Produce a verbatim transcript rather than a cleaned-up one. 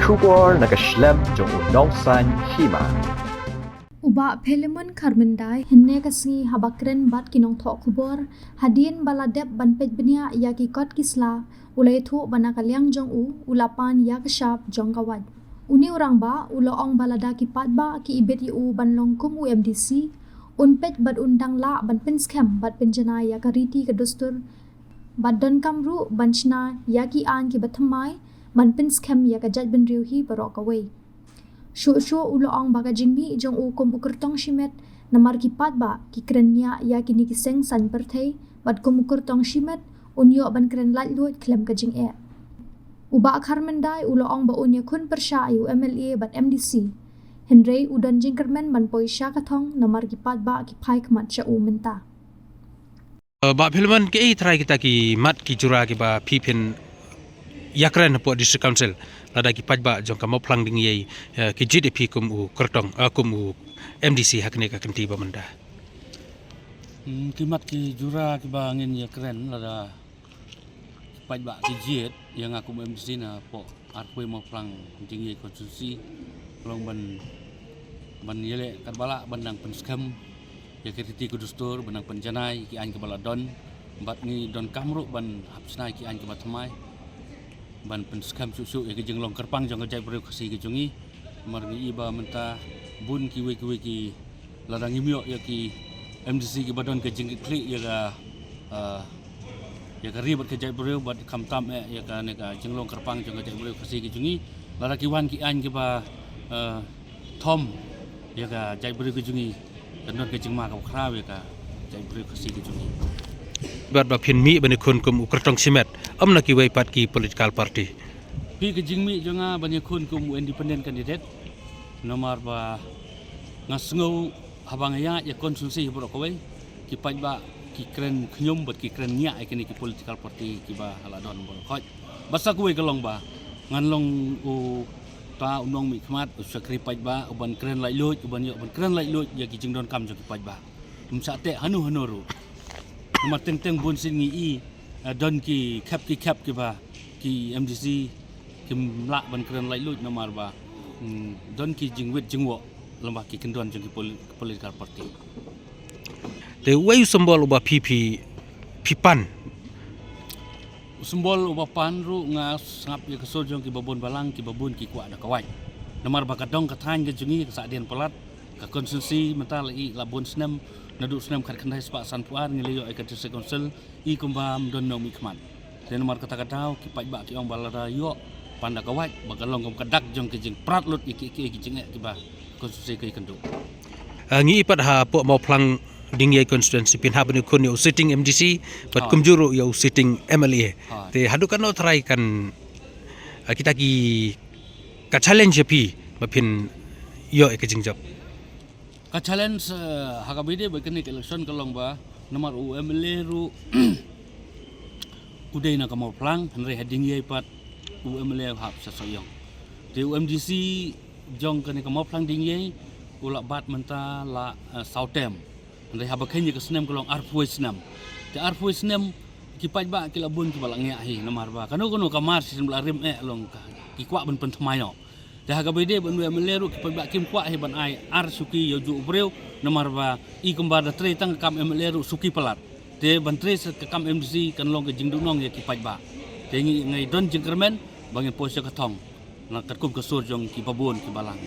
Khubor na ka shlem jong u Nongsaiñ Hima. U Bah Philemon Kharmyndai, hynne ka sngi haba kren bad ki nongthoh khubor, hadien ba la dep ban peit bniah ïa ki kot ki sla, u la ïathuh ba na ka liang jong u, u la pan ïa ka shap jong ka wait. Une u rangbah, u la ong ba lada ki paidbah ki ibit ïa u ban long kum u M D C, un peit bad un dang lah ban pynskhem bad pynjanai ïa ka riti ka dustur, bad donkam ruh ban shna ïa ki aiñ kiba thymmai, ban pynskhem ïa ka jaitbynriew hi baroh kawei. Shuh shuh u la ong ba ka jingmih jong u kum u kyrtong shimet, namar ki paidbah ki kren ngiah ïa kine ki seng saiñ pyrthei, bad kum u kyrtong shimet, un ïoh ban kren laitluid khlem ka jingeh. U Bah Kharmyndai u la ong ba un ïakhun pyrshah ïa u M L A bad M D C. Hynrei u don jingkyrmen ban poi sha ka thong namar ki paidbah ki phai khmat sha u mynta. Eh, Bah Philemon, kiei trai kita ki mat ki jura kiba phi phin ïakren hapoh District Council lada ki paidbah jong ka Mawphlang Diengïei, eh, ki jied ïa phi kum u kyrtong, eh, kum u M D C ha kane ka kynti ba mynta? Hmm, ki mat ki jura kiba ngin ïakren lada ki paidbah ki jied ïa nga kum M D C napoh arphew Mawphlang Diengïei constituency, long ban, ban ïaleh katba lah ban nang pynskhem ïa ki riti ki dustur, ban nang pynjanai ïa ki aiñ kiba la don, bad ngi donkam ruh ban hap shna ïa ki aiñ kiba thymmai, ban pynskhem shuh shuh ïa ki jinglong kyrpang jong ka jaitbynriew Khasi ka jong ngi. Namar ngi i ba mynta bun kiwei kiwei ki, lada ngim ïoh ïa ki M D C kiba don ka jingkitkhlieh ïa ka, ah, ïa ka ri bad ka jaitbynriew, bad khamtam eh ïa kane ka jinglong kyrpang jong ka jaitbynriew Khasi ka jong ngi, lada ki wan ki aiñ kiba, ah, thom ïa ka jaitbynriew ka jong ngi, kan don ka jingma kaba khraw ïa ka jaitbynriew Khasi ka jong ngi. Bad ba phin mih ban ïakhun kum u kyrtong shimet, ym na kiwei pat ki political party? Phi, ka jingmih jong nga ban ïakhun kum u independent candidate, namar ba nga sngew haba nga ïaid ïa constituency baroh kawei, ki paidbah ki kren khñium bad ki kren ngiah ïa kine ki political party kiba la don baroh khoit. Bad sa kawei ka long ba ngan long uta u nongmihkhmat, u shakri paidbah, u ban kren laitluid, u ban ïoh ban kren laitluid ïa ki jingdonkam jong ki paidbah. Ym shah teh hano hano ruh. Namar teng teng bun sien ngi i, eh, don ki khep ki khep kiba ki M D C kim lah ban kren laitluid namar ba, hmm, don ki jingwit jingwoh lem bad ki kyndon jong ki poli-, political party. Te uwei u symbol uba phi, phi, phi pan? U symbol uba pan ruh nga sngap ïa ka sur jong kiba bun balang, kiba bun ki kwah da ka wait. Namar ba ka dong ka thaiñ ka jong ngi ka Sahdienpalat, ka constituency mynta la i la bun snem, naduh snem khatkhyndai spah sanphew ar ngi la ïoh ïa ka District Council, i kumba ym don nongmihkhmat. Te namar kata ka daw ki paidbah ki ong ba lada ïoh pan da ka wait ba ka long kum ka dak jong ki jingprat lut ïa ki, ki, ki jingeh kiba constituency ka ïakynduh. Ah, ngi i pat hapoh Mawphlang Diengïei constituency phin hap ban ïakhun ïa u sitting M D C bad kumjuh ruh ïa u sitting M L A. Te haduh katno trai kan, ah, kita ki, ka challenge ïa phi ba phin ïoh ïa ka jingjop? Ka challenge, eh, ha kaba ïadei bad kane ka election ka long ba namar u M L A ruh u dei na ka Mawphlang, hynrei ha Diengïei pat u M L A u hap sha Sohiong. Te u M D C jong kane ka Mawphlang Diengïei u la bat mynta la, eh, saw term. Hynrei haba kheiñ ïa ka snem ka long arphew snem. Te arphew snem ki paidbah ki la bun kiba la ngiah hi namar ba kano kano ka mar shisien ba la rim eh long ka, ki kwah ban pynthymmai noh. Te ha kaba ïadei bad u M L A ruh ki paidbah kim kwah hi ban ai ar shuki ïa ujuh u briew namar ba i kumba da trei tang ka kam M L A ruh suki palat. Te ban trei sa ka kam M D C kan long ka jingduhnong ïa ki paidbah. Te ngi, ngi don jingkyrmen ba ngin poi sha ka thong na katkum ka sur jong kiba bun kiba lang.